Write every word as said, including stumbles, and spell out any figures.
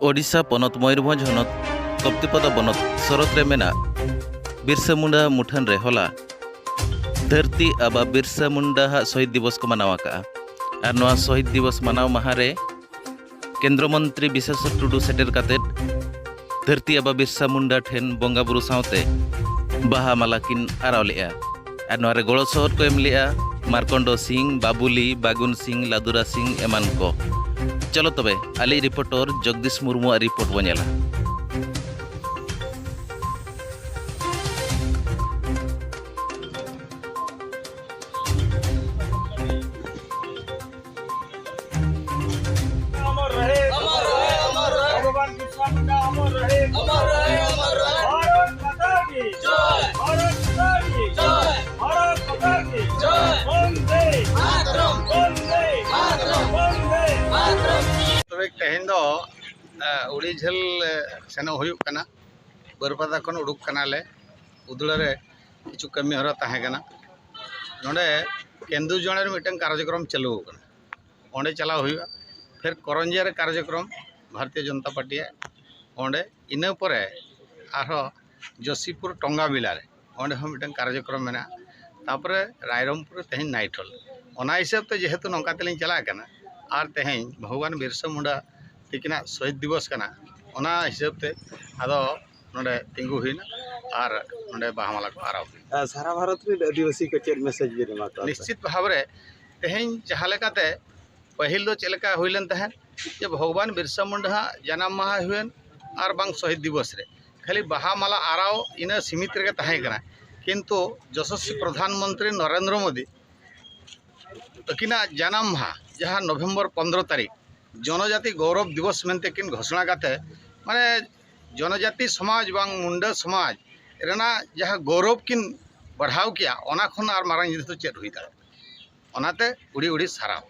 ᱳᱰᱤᱥᱟ ᱯᱚᱱᱚᱛ ᱢᱚᱭᱩᱨᱵᱷᱚᱸᱡᱽ ᱦᱚᱱᱚᱛ ᱠᱚᱯᱛᱤᱯᱚᱫᱟ ᱵᱚᱱᱚᱛ ᱥᱚᱨᱚᱛ ᱨᱮ ᱢᱮᱱᱟᱜ ᱵᱤᱨᱥᱟ ᱢᱩᱱᱰᱟ ᱢᱩᱴᱷᱟᱹᱱ ᱨᱮ ᱦᱚᱞᱟ ᱫᱷᱟᱹᱨᱛᱤ ᱟᱵᱟ ᱵᱤᱨᱥᱟ ᱢᱩᱱᱰᱟ ᱦᱟᱜ ᱥᱚᱦᱤᱫ ᱫᱤᱵᱚᱥ ᱠᱚ ᱢᱟᱱᱟᱣ ᱟᱠᱟᱫᱼᱟ᱾ ᱟᱨ ᱱᱚᱣᱟ ᱥᱚᱦᱤᱫ ᱫᱤᱵᱚᱥ ᱢᱟᱱᱟᱣ ᱢᱟᱦᱟ ᱨᱮ ᱠᱮᱱᱫᱨᱚ ᱢᱚᱱᱛᱨᱤ ᱵᱤᱥᱮᱥᱚᱨ ᱴᱩᱰᱩ ᱥᱮᱴᱮᱨ ᱠᱟᱛᱮ ᱫᱷᱟᱹᱨᱛᱤ ᱟᱵᱟ ᱵᱤᱨᱥᱟ ᱢᱩᱱᱰᱟ ᱴᱷᱮᱱ ᱵᱚᱸᱜᱟ ᱵᱩᱨᱩ ᱥᱟᱶᱛᱮ ᱵᱟᱦᱟ ᱢᱟᱞᱟ ᱠᱤᱱ ᱟᱨᱟᱣ ᱞᱮᱫᱼᱟ᱾ ᱟᱨ ᱱᱚᱣᱟ ᱨᱮ ᱜᱚᱲᱚ ᱥᱚᱦᱚᱫ ᱠᱚ ᱮᱢ ᱞᱮᱫᱼᱟ ᱢᱟᱨᱠᱚᱱᱰᱚ ᱥᱤᱝ, ᱵᱟᱵᱩᱞᱤ, ᱵᱟᱜᱩᱱ ᱥᱤᱝ, ᱞᱟᱫᱩᱨᱟ ᱥᱤᱝ ᱮᱢᱟᱱ ᱠᱚ᱾ ᱪᱚᱞᱚ ᱛᱚᱵᱮ, ᱟᱞᱮᱭᱤᱡ ᱨᱤᱯᱳᱨᱴᱚᱨ ᱡᱚᱜᱽᱫᱤᱥ ᱢᱩᱨᱢᱩᱣᱟᱜ ᱨᱤᱯᱳᱨᱴ ᱵᱚᱱ ᱧᱮᱞᱟ᱾ अमर रहे, अमर रहे, अमर रहे। भगवान बिरसा मुंडा अमर रहे। अमर रहे, अमर रहे। भारत माता की जय। भारत माता की जय। भारत माता की जय। वंदे मातरम। वंदे मातरम। वंदे मातरम। ᱛᱚᱵᱮ ᱛᱮᱦᱮᱧ ᱫᱚ, ᱮ, ᱟᱹᱰᱤ ᱡᱷᱟᱹᱞ, ᱮ, ᱥᱮᱱᱚᱜ ᱦᱩᱭᱩᱜ ᱠᱟᱱᱟ᱾ ᱵᱟᱹᱨᱯᱟᱫᱟ ᱠᱷᱚᱱ ᱩᱰᱩᱠ ᱠᱟᱱᱟᱞᱮ᱾ ᱩᱫᱽᱲᱟᱹ ᱨᱮ ᱠᱤᱪᱷᱩ ᱠᱟᱹᱢᱤ ᱦᱚᱨᱟ ᱛᱟᱦᱮᱸ ᱠᱟᱱᱟ᱾ ᱱᱚᱰᱮ ᱠᱮᱱᱫᱩᱡᱚᱲ ᱨᱮ ᱢᱤᱫᱴᱟᱝ ᱠᱟᱨᱡᱚᱠᱨᱚᱢ ᱪᱟᱹᱞᱩ ᱟᱠᱟᱱᱟ, ᱚᱸᱰᱮ ᱪᱟᱞᱟᱣ ᱦᱩᱭᱩᱜᱼᱟ᱾ ᱯᱷᱮᱨ ᱠᱚᱨᱚᱧᱡᱤᱭᱟ ᱨᱮ ᱠᱟᱨᱡᱚᱠᱨᱚᱢ ᱵᱷᱟᱨᱚᱛᱤᱭᱚ ᱡᱚᱱᱚᱛᱟ ᱯᱟᱨᱴᱤᱭᱟᱜ, ᱚᱸᱰᱮ᱾ ᱤᱱᱟᱹ ᱯᱚᱨᱮ ᱟᱨᱦᱚᱸ ᱡᱳᱥᱤᱯᱩᱨ ᱴᱚᱝᱜᱟ ᱵᱤᱞᱟ ᱨᱮ, ᱚᱸᱰᱮ ᱦᱚᱸ ᱢᱤᱫᱴᱟᱝ ᱠᱟᱨᱡᱚᱠᱨᱚᱢ ᱢᱮᱱᱟᱜᱼᱟ᱾ ᱛᱟᱯᱚᱨᱮ ᱨᱟᱭᱨᱚᱝᱯᱩᱨ ᱨᱮ ᱛᱮᱦᱮᱧ ᱱᱟᱭᱤᱴ ᱦᱚᱞ᱾ ᱚᱱᱟ ᱦᱤᱥᱟᱹᱵ ᱛᱮ ᱡᱮᱦᱮᱛᱩ ᱱᱚᱝᱠᱟ ᱛᱮᱞᱤᱧ ᱪᱟᱞᱟᱜ ᱠᱟᱱᱟ, ᱟᱨ ᱛᱮᱦᱮᱧ ᱵᱷᱚᱜᱚᱵᱟᱱ ᱵᱤᱨᱥᱟ ᱢᱩᱱᱰᱟ ᱛᱤᱠᱤᱱᱟᱜ ᱥᱚᱦᱤᱫ ᱫᱤᱵᱚᱥ ᱠᱟᱱᱟ, ᱚᱱᱟ ᱦᱤᱥᱟᱹᱵ ᱛᱮ ᱟᱫᱚ ᱱᱚᱰᱮ ᱛᱤᱸᱜᱩ ᱦᱩᱭᱱᱟ ᱟᱨ ᱱᱚᱰᱮ ᱵᱟᱦᱟ ᱢᱟᱞᱟ ᱠᱚ ᱟᱨᱟᱣ ᱦᱩᱭᱱᱟ᱾ ᱟᱨ ᱥᱟᱨᱟ ᱵᱷᱟᱨᱚᱛ ᱨᱮᱱ ᱟᱹᱫᱤᱵᱟᱹᱥᱤ ᱠᱚ ᱪᱮᱫ ᱢᱮᱥᱮᱡᱽ ᱵᱤᱱ ᱮᱢᱟ ᱠᱚᱣᱟ? ᱱᱤᱥᱪᱤᱛ ᱵᱷᱟᱵᱽ ᱨᱮ ᱛᱮᱦᱮᱧ ᱡᱟᱦᱟᱸ ᱞᱮᱠᱟᱛᱮ ᱯᱟᱹᱦᱤᱞ ᱫᱚ ᱪᱮᱫ ᱞᱮᱠᱟ ᱦᱩᱭ ᱞᱮᱱ ᱛᱟᱦᱮᱸᱫ, ᱡᱮ ᱵᱷᱚᱜᱚᱵᱟᱱ ᱵᱤᱨᱥᱟ ᱢᱩᱱᱰᱟ ᱦᱟᱜ ᱡᱟᱱᱟᱢ ᱢᱟᱦᱟ ᱦᱩᱭᱮᱱ ᱟᱨ ᱵᱟᱝ ᱥᱚᱦᱤᱫ ᱫᱤᱵᱚᱥ ᱨᱮ ᱠᱷᱟᱹᱞᱤ ᱵᱟᱦᱟ ᱢᱟᱞᱟ ᱟᱨᱟᱣ ᱤᱱᱟᱹ ᱥᱤᱢᱤᱛ ᱨᱮᱜᱮ ᱛᱟᱦᱮᱸ ᱠᱟᱱᱟ, ᱠᱤᱱᱛᱩ ᱡᱚᱥᱚᱥᱥᱤ ᱯᱨᱚᱫᱷᱟᱱ ᱢᱚᱱᱛᱨᱤ ᱱᱚᱨᱮᱱᱫᱨᱚ ᱢᱳᱫᱤ ᱟᱹᱠᱤᱱᱟᱜ ᱡᱟᱱᱟᱢ ᱢᱟᱦᱟ ᱡᱟᱦᱟᱸ ᱱᱚᱵᱷᱮᱢᱵᱚᱨ ᱯᱚᱱᱫᱽᱨᱚ ᱛᱟᱹᱨᱤᱠᱷ ᱡᱚᱱᱚᱡᱟᱛᱤ ᱜᱚᱣᱨᱚᱵ ᱫᱤᱵᱚᱥ ᱢᱮᱱᱛᱮ ᱠᱤᱱ ᱜᱷᱳᱥᱚᱱᱟ ᱠᱟᱛᱮ, ᱢᱟᱱᱮ ᱡᱚᱱᱚᱡᱟᱛᱤ ᱥᱚᱢᱟᱡᱽ ᱵᱟᱝ ᱢᱩᱱᱰᱟᱹ ᱥᱚᱢᱟᱡᱽ ᱨᱮᱱᱟᱜ ᱡᱟᱦᱟᱸ ᱜᱚᱣᱨᱚᱵ ᱠᱤᱱ ᱵᱟᱲᱦᱟᱣ ᱠᱮᱜᱼᱟ, ᱚᱱᱟ ᱠᱷᱚᱱ ᱟᱨ ᱢᱟᱨᱟᱝ ᱡᱤᱱᱤᱥ ᱫᱚ ᱪᱮᱫ ᱦᱩᱭ ᱫᱟᱲᱮᱭᱟᱜᱼᱟ? ᱚᱱᱟᱛᱮ ᱩᱰᱤ ᱩᱰᱤ ᱥᱟᱨᱦᱟᱣ᱾